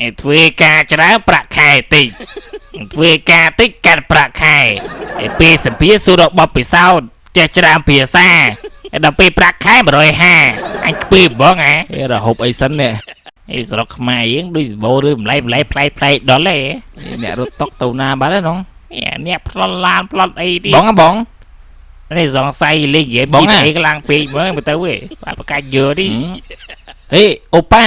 ឯធ្វើការច្រើនប្រាក់ខែតិចធ្វើការតិចកាត់ប្រាក់ខែឯពេលសម្ភារសួររបបពិសោធន៍ចេះច្រើនភាសាឯដល់ពេលប្រាក់ខែ150អញខ្ពើហ្មងហ៎ អេរហូបអីសិននេះ ឯស្រុកខ្មែរយើងដូចសម្បូររឿងម្លែម្លែប្លែកប្លែកដល់ឯ អ្នករត់តុកទៅណាបាត់ហើយនង ឯអ្នកផ្លន់ឡានផ្លន់អីទៀត បងហ៎បង នេះសង្ស័យលេងហ្គេម បងហ៎ GTA ខ្លាំងពេកមើលមើលទៅឯងបាទប្រកាច់យើនេះ ហេអូប៉ា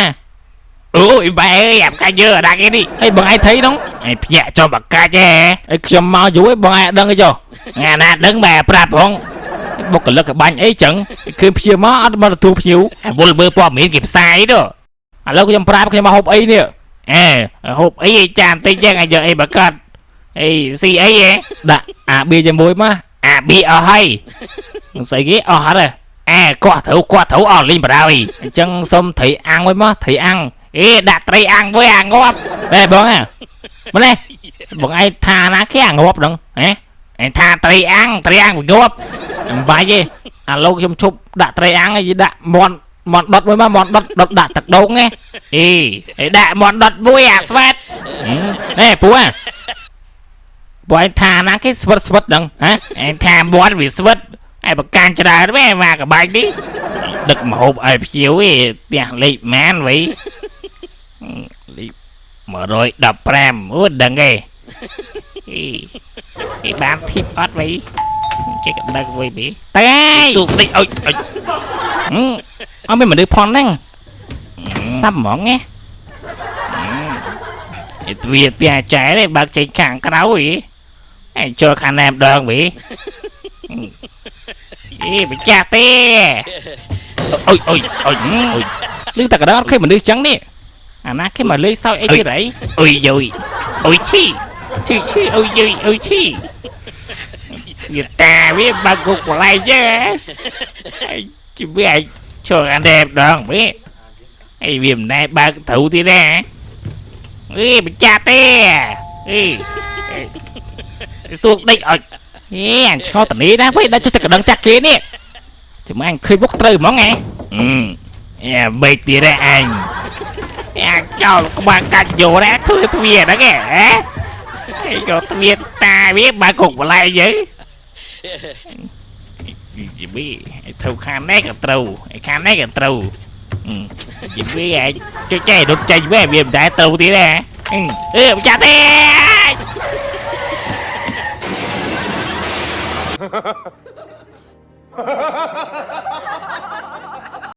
អូយបែអើយអាប្រកាច់យើអាដាក់គេនេះ អីបងឯងថៃនង ឯងភ្ញាក់ចំប្រកាច់ហ៎ អីខ្ញុំមកយូរឯងបងឯងអត់ដឹងអីចុះ ថ្ងៃណាដឹងបែប្រាប់ផង បុគ្គលិកកបាញ់អីចឹងឃើញភ្ញៀវមកអត់មកទទួលភ្ញៀវ អាវល់មើលព័ត៌មានគេផ្សាយទៅ ឥឡូវខ្ញុំប្រាប់ខ្ញុំមកហូបអីនេះ អេហូបអីឲ្យចាំតិចចឹងឲ្យយកអីមកកាត់អីស៊ីអីហ៎ ដាក់អាបៀជាមួយមក អាប៊ីអស់ហើយ នឹងស្អីគេអស់អត់ហ៎ អេគាត់ត្រូវគាត់ត្រូវអស់លីងបរោយ អញ្ចឹងសុំត្រីអាំងមួយមកត្រីអាំង អេដាក់ត្រីអាំងមួយអាងាប់ ណែបងហ៎ម្លេះបងឯងថាណាគេអាងាប់ហ្នឹងហ៎ ឯងថាត្រីអាំងត្រីអាំងវាងាប់ មិនបាច់ទេឥឡូវខ្ញុំឈប់ដាក់ត្រីអាំងហើយដាក់មាន់មាន់ដុតមួយមកមាន់ដុតដុតដាក់ទឹកដូងណា អេឯដាក់មន់ដុតមួយអាស្វាត ណែពូហ៎បងឯងថាណាគេស្វិតស្វិតហ្នឹងហ៎ ឯងថាមន់វាស្វិតឯប្រកាន់ច្រើនមែនមកកបាច់នេះដឹកម្ហូបឲ្យភ្ញៀវឯងផ្ទះលេខម៉ានវិញលេខ115អូដឹងឯងអេឯបានធីបអត់វិញគេក៏ដឹងវិញនេះ តែ ទូស្តិចអុយអុយ អត់មានមនុស្សផនហ្នឹងសាប់ហ្មងណា ឯទ្វារផ្ទះចែនេះបើកចេញខាងក្រៅឯងឯងចូលខាងណាម្ដងវិញអេម្ចាស់ទេអុយអុយអុយអុយ លឺតែកណ្ដឹងអត់ឃើញមនុស្សចឹងនេះអាណាគេមកលេងសើចអីទៀតអី អុយយយអុយឈីឈីឈីអុយយយអុយឈីវាតាវាបើកគុកកន្លែងចឹងឯងជីវាឯងចូលខាងណាម្ដងវិញឯងវាមិនណែបើកត្រូវទៀតណាអេម្ចាស់ទេអេសួរដេកអុយ ហេអញឆ្ងល់តនេះណាវិញដាក់ចុះតែកណ្ដឹងចាក់គេនេះចាំអញឃើញមុខត្រូវហ្មងហ៎ អឺយ៉ាបេកទៀតឯអញយ៉ាចោលក្បាលកាច់យោណាធ្វើទ្វារហ្នឹងហ៎ឯងក៏ទ្វារតាវាបើកុកបន្លែយើយីប៊ីឯត្រូវខាងនេះក៏ត្រូវឯខាងនេះក៏ត្រូវយីប៊ីឯងចុចចេះរត់ចេញវិញវាមិនដែរត្រូវទៀតទេអឺម្ចាស់ទេ Ha ha ha ha!